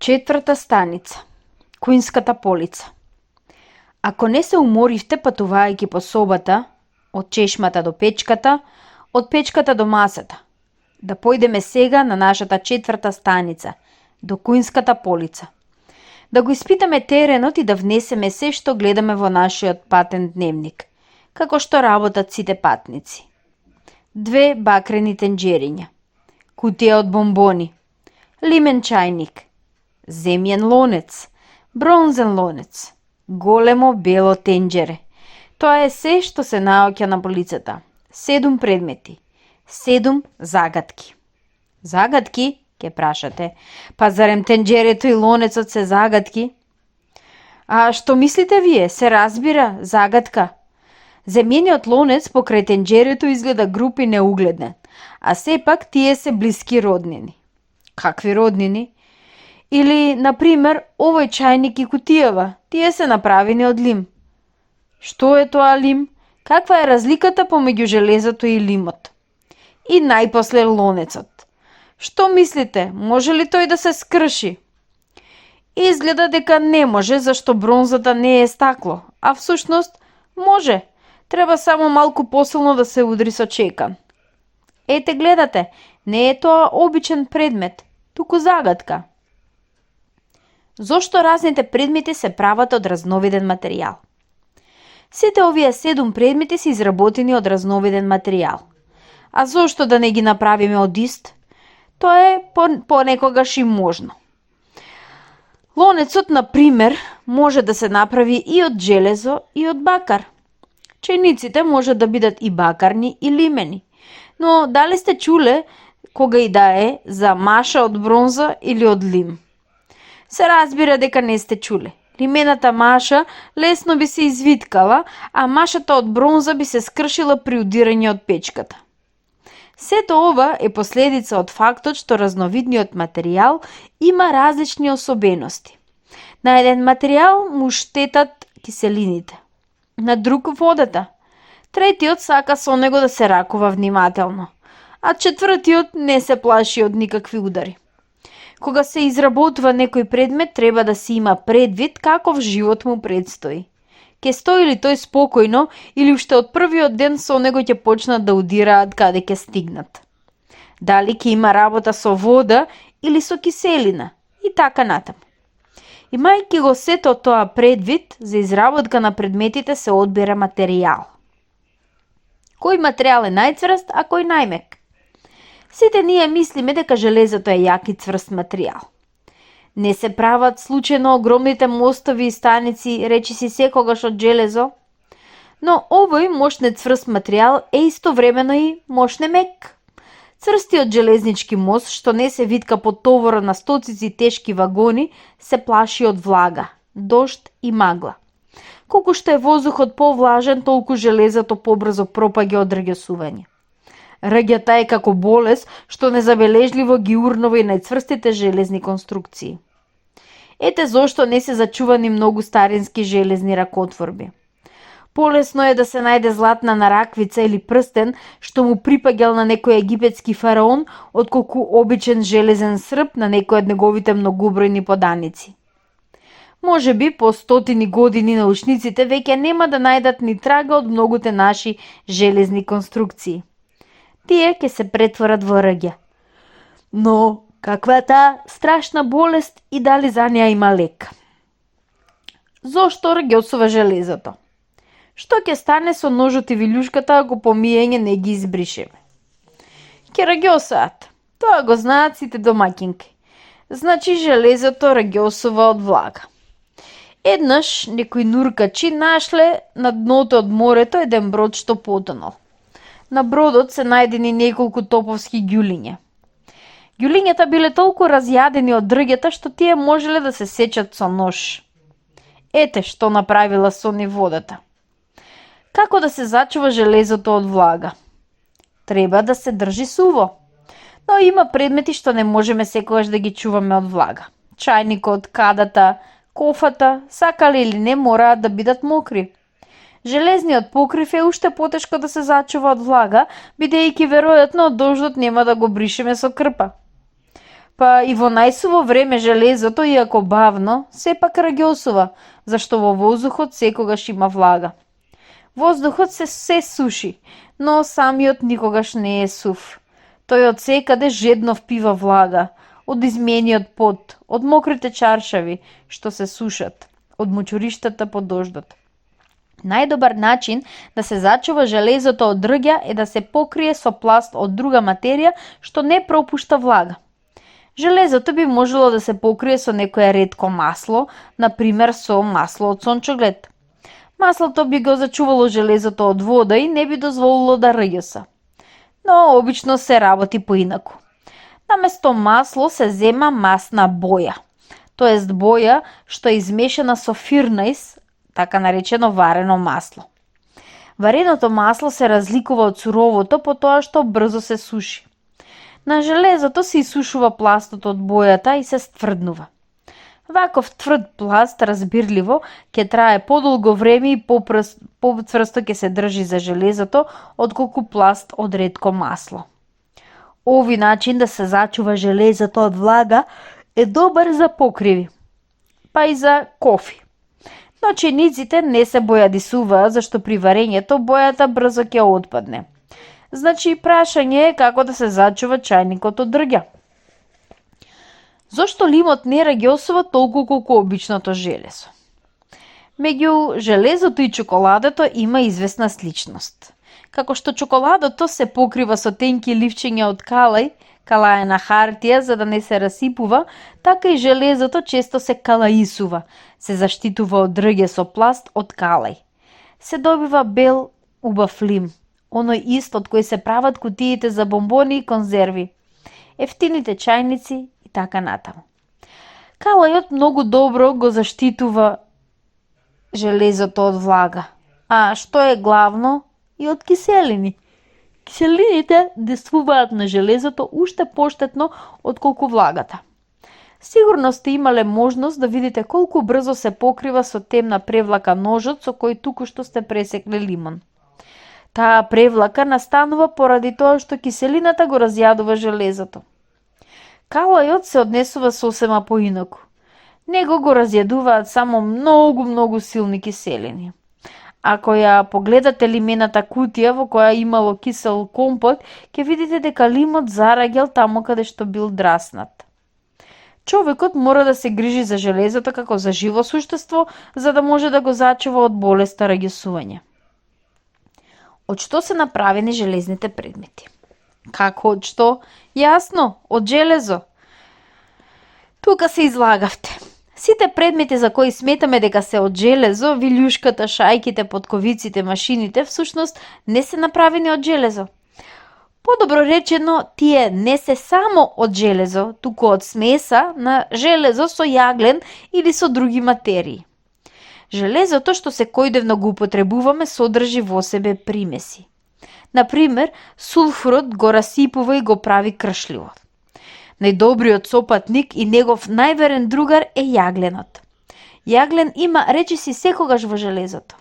Четврта станица. Куинската полица. Ако не се уморивте патувајќи по собата, од чешмата до печката, од печката до масата, да појдеме сега на нашата четврта станица, до Куинската полица. Да го испитаме теренот и да внесеме се што гледаме во нашиот патен дневник, како што работат сите патници. 2 бакрени тенџериња, кутија од бомбони, лимен чајник, земјен лонец, бронзен лонец, големо бело тенџере. Тоа е се што се наоѓа на полицата. 7 предмети, 7 загадки. Загадки, ке прашате, па зарем тенџерето и лонецот се загадки? А што мислите вие, се разбира загадка? Земјениот лонец покрај тенџерето изгледа груп и неугледен, а сепак тие се блиски роднини. Какви роднини? Или, например, овој чајник и кутијава, тие се направени од лим. Што е тоа лим? Каква е разликата помеѓу железото и лимот? И најпосле лонецот. Што мислите, може ли тој да се скрши? Изгледа дека не може, зашто бронзата не е стакло, а всушност може. Треба само малку посилно да се удри со чекан. Ете гледате, не е тоа обичен предмет, туку загадка. Зошто разните предмети се прават од разновиден материјал? Сите овие 7 предмети се изработени од разновиден материјал. А зошто да не ги направиме од ист? Тоа е понекогаш и можно. Лонецот, на пример, може да се направи и од железо и од бакар. Чајниците може да бидат и бакарни и лимени. Но дали сте чуле кога и да е за маша од бронза или од лим? Се разбира дека не сте чуле. Лимената маша лесно би се извиткала, а машата од бронза би се скршила при удирање од печката. Сето ова е последица од фактот што разновидниот материјал има различни особености. На еден материјал му штетат киселините, на друг водата. Третиот сака со него да се ракува внимателно, а четвртиот не се плаши од никакви удари. Кога се изработува некој предмет, треба да се има предвид каков живот му предстои. Ке стои ли тој спокојно или уште од првиот ден со него ќе почнат да удираат каде ќе стигнат. Дали ќе има работа со вода или со киселина и така натаму. Имајќи го сето тоа предвид, за изработка на предметите се одбира материјал. Кој материјал е најцврст, а кој најмек? Сите ние мислиме дека железото е јак и цврст материјал. Не се прават случајно огромните мостови и станици, речиси секогаш од железо, но овој мощне цврст материјал е истовремено и мощне мек. Цврстиот железнички мост, што не се витка под товора на стоцици тешки вагони, се плаши од влага, дожд и магла. Колку што е воздухот повлажен, толку железото побрзо пропаѓа од ргесување. Ргјата е како болест што незабележливо ги урнува и најцврстите железни конструкции. Ете зошто не се зачувани многу старински железни ракотворби. Полесно е да се најде златна нараквица или прстен што му припаѓал на некој египетски фараон, отколку обичен железен срп на некој од неговите многобројни поданици. Може би по стотини години научниците веќе нема да најдат ни трага од многуте наши железни конструкции. Тие ќе се претворат во рѓа. Но каква е таа страшна болест и дали за неа има лек? Зошто рѓосува железото? Што ќе стане со ножот и вилјушката ако по миење не ги избришеме? Ќе рѓосаат. Тоа го знаат сите домаќинки. Значи железото рѓосува од влага. Еднаш некои нуркачи нашле на дното од морето еден брод што потонал. На бродот се најдени неколку топовски ѓулиња. Ѓулињата биле толку разјадени од дрѓета што тие можеле да се сечат со нож. Ете што направила со нив водата. Како да се зачува железото од влага? Треба да се држи суво. Но има предмети што не можеме секогаш да ги чуваме од влага. Чајникот, кадата, кофата, сакале или не, мораат да бидат мокри. Железниот покрив е уште потешко да се зачува од влага, бидејќи веројатно од дождот нема да го бришеме со крпа. Па и во најсуво време железото, иако бавно, сепак раѓосува, зашто во воздухот секогаш има влага. Воздухот се суши, но самиот никогаш не е сув. Тој од секаде жедно впива влага, од измениот пот, од мокрите чаршави што се сушат, од мочуриштата по дождот. Најдобар начин да се зачува железото од дрѓа е да се покрие со пласт од друга материја што не пропушта влага. Железото би можело да се покрие со некое ретко масло, например со масло од сончоглед. Маслото би го зачувало железото од вода и не би дозволило да раѓоса. Но обично се работи поинаку. Наместо масло се зема масна боја, тоест боја што е измешана со фирнајс, така наречено варено масло. Вареното масло се разликува од суровото по тоа што брзо се суши. На железото се исушува пластот од бојата и се стврднува. Ваков тврд пласт, разбирливо, ќе трае подолго време и поцврсто ќе се држи за железото, отколку пласт од ретко масло. Ови начин да се зачува железото од влага е добар за покриви, па и за кофи. Но чениците не се бојадисуваат, зашто при варењето бојата брзо ќе отпадне. Значи, прашање е како да се зачува чајникот од дрѓа. Зошто лимот не раѓосува толку колку обичното железо? Меѓу железото и чоколадото има известна сличност. Како што чоколадото се покрива со тенки ливчиња од калаена хартија за да не се расипува, така и железото често се калаисува, се заштитува од дрѓе со пласт од калај. Се добива бел, убав лим, оној ист од кој се прават кутиите за бомбони и конзерви, ефтините чајници и така натаму. Калајот многу добро го заштитува железото од влага, а што е главно, и од киселини. Киселините действуваат на железото уште поштетно отколку влагата. Сигурно сте имале можност да видите колку брзо се покрива со темна превлака ножот со кој тукушто сте пресекле лимон. Таа превлака настанува поради тоа што киселината го разјадува железото. Калајот се однесува сосема поинаку. Него го разјадуваат само многу силни киселини. Ако ја погледате лимената кутија во која имало кисел компот, ќе видите дека лимот зараѓал таму каде што бил драснат. Човекот мора да се грижи за железото како за живо суштество, за да може да го зачува од болеста раѓосување. Од што се направени железните предмети? Како од што? Јасно, од железо. Тука се излагавте. Сите предмети за кои сметаме дека се од железо, вилјушката, шајките, потковиците, машините, всушност не се направени од железо. Подобро речено, тие не се само од железо, туку од смеса на железо со јаглен или со други материи. Железото што секојдневно го употребуваме содржи во себе примеси. Например, сулфурот го расипува и го прави кршливо. Најдобриот сопатник и негов најверен другар е јагленот. Јаглен има речиси секогаш во железото.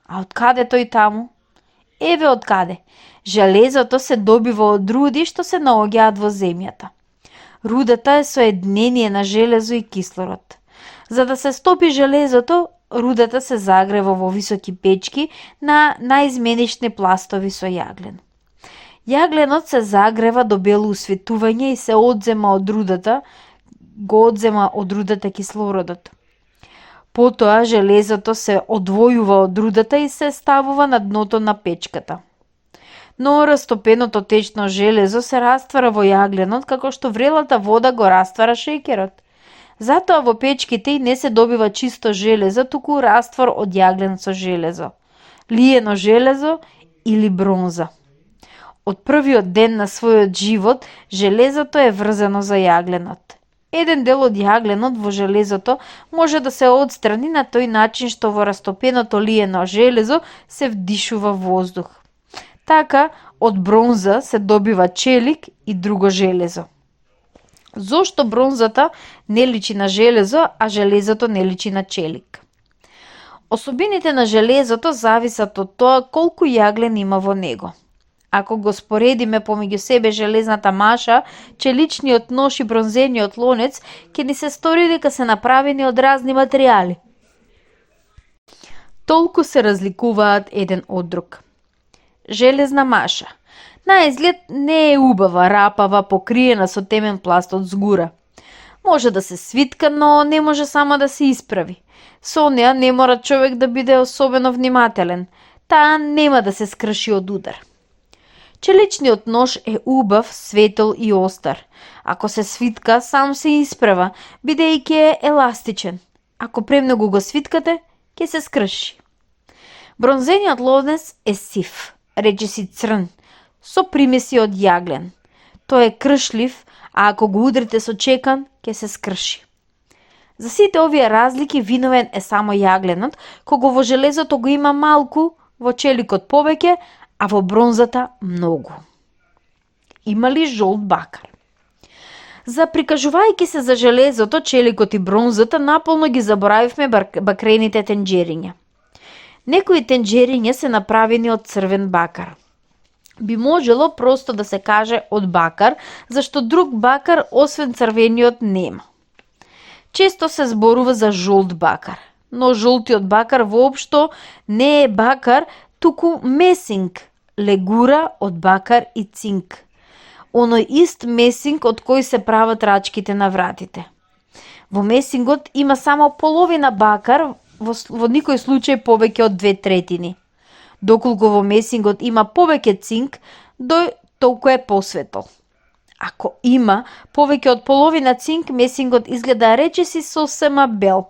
А од каде тој таму? Еве од каде. Железото се добива од руди што се наоѓаат во земјата. Рудата е соединение на железо и кислород. За да се стопи железото, рудата се загрева во високи печки на наизменични пластови со јаглен. Јагленот се загрева до бело усветување и се одзема од рудата, кислородот. Потоа железото се одвојува од рудата и се ставува на дното на печката. Но растопеното течно железо се раствара во јагленот како што врелата вода го раствара шеќерот. Затоа во печките и не се добива чисто железо, туку раствор од јаглен со железо, лиено железо или бронза. Од првиот ден на својот живот, железото е врзано за јагленот. Еден дел од јагленот во железото може да се отстрани на тој начин што во растопеното лиено железо се вдишува воздух. Така, од бронза се добива челик и друго железо. Зошто бронзата не личи на железо, а железото не личи на челик? Особините на железото зависат од тоа колку јаглен има во него. Ако го споредиме помеѓу себе железната маша, челичниот нож и бронзениот лонец, ќе ни се стори дека се направени од разни материјали. Толку се разликуваат еден од друг. Железна маша. На изглед не е убава, рапава, покриена со темен пласт од згура. Може да се свитка, но не може сама да се исправи. Со неа не мора човек да биде особено внимателен. Таа нема да се скрши од удар. Челичниот нож е убав, светол и остар. Ако се свитка, сам се исправа, бидејќи е еластичен. Ако премногу го свиткате, ќе се скрши. Бронзениот лонец е сив, речиси црн, со примеси од јаглен. Тој е кршлив, а ако го удрите со чекан, ќе се скрши. За сите овие разлики виновен е само јагленот, кога во железото го има малку, во челикот повеќе, а во бронзата многу. Има ли жолт бакар? Заприкажувајќи се за железото, челикот и бронзата, наполно ги заборавивме бакрените тенџериња. Некои тенџериња се направени од црвен бакар. Би можело просто да се каже од бакар, зашто друг бакар освен црвениот нема. Често се зборува за жолт бакар, но жолтиот бакар воопшто не е бакар, туку месинг, легура од бакар и цинк. Оној ист месинг од кој се прават рачките на вратите. Во месингот има само половина бакар, во никој случај повеќе од 2/3. Доколку во месингот има повеќе цинк, толку е посветол. Ако има повеќе од половина цинк, месингот изгледа речиси сосема бел.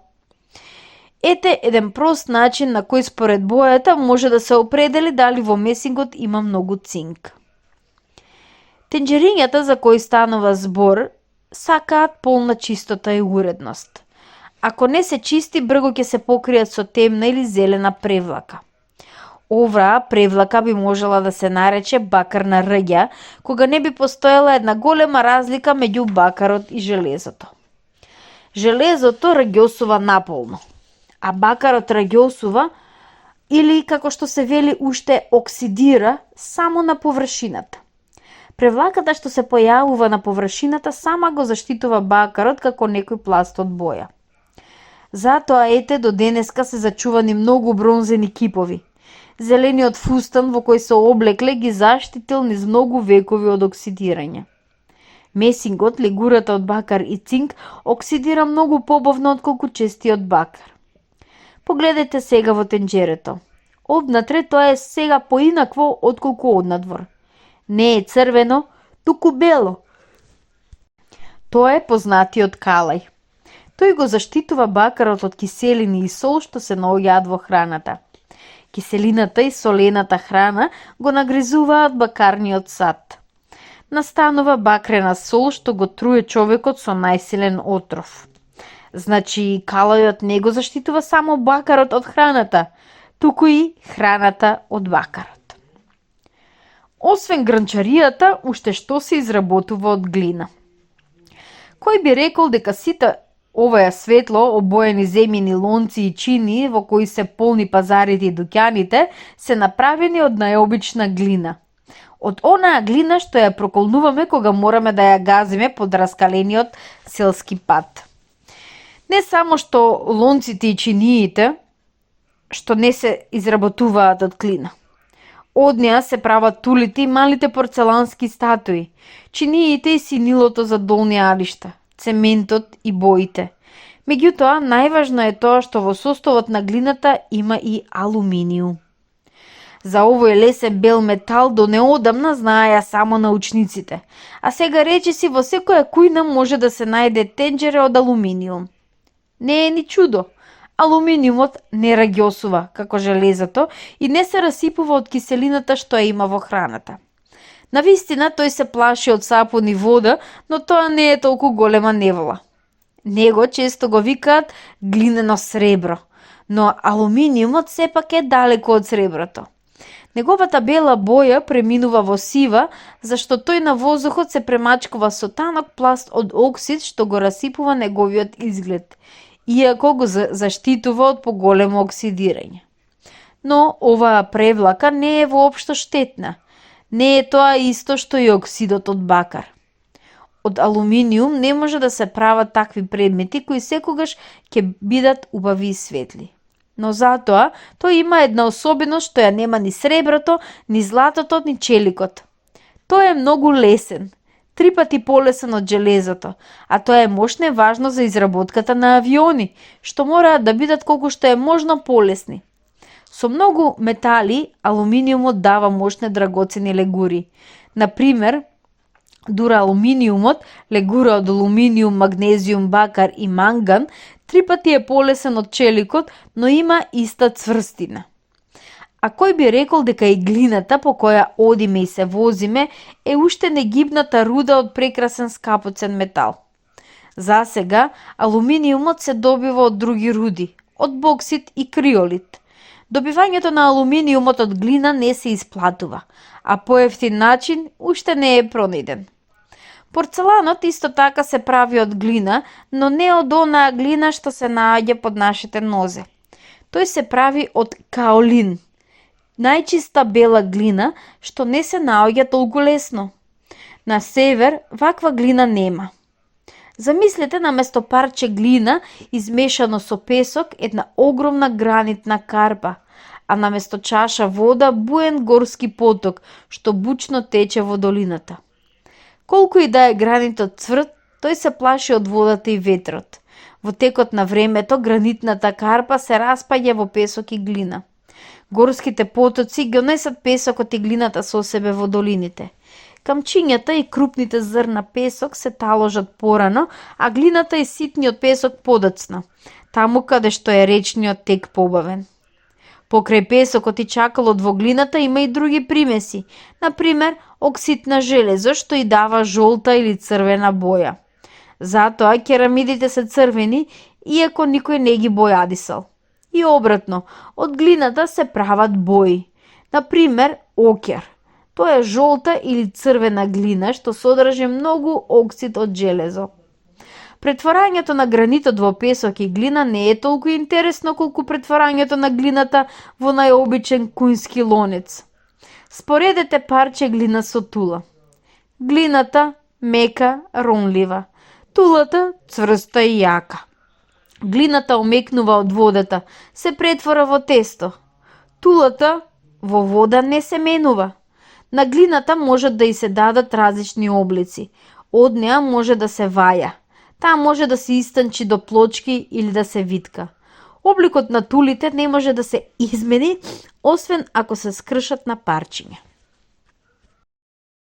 Ете еден прост начин на кој според бојата може да се определи дали во месингот има многу цинк. Тенџерињата за кои станува збор сакаат полна чистота и уредност. Ако не се чисти, брго ќе се покријат со темна или зелена превлака. Оваа превлака би можела да се нарече бакар на рѓа, кога не би постоела една голема разлика меѓу бакарот и железото. Железото рѓосува наполно, а бакарот рѓосува или, како што се вели уште, оксидира само на површината. Превлаката што се појавува на површината сама го заштитува бакарот како некој пласт од боја. Затоа ете до денеска се зачувани многу бронзени кипови. Зелениот фустан во кој се облекле ги заштитил низ многу векови од оксидирање. Месингот, легурата од бакар и цинк, оксидира многу побавно отколку честиот бакар. Погледете сега во тенџерето. Однатре тоа е сега поинакво отколку однадвор. Не е црвено, туку бело. Тоа е познатиот калај. Тој го заштитува бакарот од киселини и сол што се наоѓаат во храната. Киселината и солената храна го нагризуваат бакарниот сад. Настанува бакрена сол што го труе човекот со најсилен отров. Значи, калајот не го заштитува само бакарот од храната, туку и храната од бакарот. Освен гранчаријата, уште што се изработува од глина. Кој би рекол дека сите оваа светло обоени земјини лонци и чини во кои се полни пазарите и дуќаните се направени од најобична глина. Од онаа глина што ја проколнуваме кога мораме да ја газиме под раскалениот селски пат. Не само што лонците и чиниите што не се изработуваат од глина. Од неа се прават тулите и малите порцелански статуи, чиниите и синилото за долни алишта, цементот и боите. Меѓутоа, најважно е тоа што во составот на глината има и алуминиум. За овој лесен бел метал до неодамна знаеја само научниците, а сега речиси во секоја кујна може да се најде тенџере од алуминиум. Не е ни чудо. Алуминиумот не рѓосува како железото и не се расипува од киселината што ја има во храната. Навистина тој се плаши од сапун и вода, но тоа не е толку голема невола. Него често го викаат глинено сребро, но алуминиумот сепак е далеко од среброто. Неговата бела боја преминува во сива, зашто тој на воздухот се премачкува со танок пласт од оксид што го расипува неговиот изглед, иако го заштитува од поголемо оксидирање. Но оваа превлака не е воопшто штетна. Не е тоа исто што и оксидот од бакар. Од алуминиум не може да се прават такви предмети кои секогаш ќе бидат убави и светли. Но затоа, тој има една особеност што ја нема ни среброто, ни златото, ни челикот. Тој е многу лесен, 3 пати полесен од железото, а тоа е мощно важно за изработката на авиони, што мораат да бидат колку што е можно полесни. Со многу метали, алуминиумот дава мощни драгоцени легури. Например, дуралуминиумот, легура од алуминиум, магнезиум, бакар и манган, 3 пати е полесен од челикот, но има иста цврстина. А кој би рекол дека и глината по која одиме и се возиме е уште негибната руда од прекрасен скапоцен метал? За сега, алуминиумот се добива од други руди, од боксит и криолит. Добивањето на алуминиумот од глина не се исплатува, а поевтин начин уште не е пронајден. Порцеланот исто така се прави од глина, но не од онаа глина што се наоѓа под нашите нозе. Тој се прави од каолин, најчиста бела глина што не се наоѓа толку лесно. На север ваква глина нема. Замислете наместо парче глина измешано со песок една огромна гранитна карпа, а наместо чаша вода буен горски поток што бучно тече во долината. Колку и да е гранитот цврт, тој се плаши од водата и ветрот. Во текот на времето гранитната карпа се распаѓа во песок и глина. Горските потоци ги однесат песокот и глината со себе во долините. Камчињата и крупните зрна песок се таложат порано, а глината и ситниот песок подоцна, таму каде што е речниот тек побавен. Покрај песокот и чакалот во глината има и други примеси, например оксид на железо што и дава жолта или црвена боја. Затоа керамидите се црвени, иако никој не ги бојадисал. И обратно, од глината се прават бои. Например, окер. Тоа е жолта или црвена глина што содржи многу оксид од железо. Претворањето на гранитот во песок и глина не е толку интересно колку претворањето на глината во најобичен кујнски лонец. Споредете парче глина со тула. Глината мека, ронлива. Тулата цврста и јака. Глината омекнува од водата, се претвора во тесто. Тулата во вода не се менува. На глината можат да и се дадат различни облици. Од неа може да се ваја. Таа може да се истанчи до плочки или да се витка. Обликот на тулите не може да се измени, освен ако се скршат на парчиња.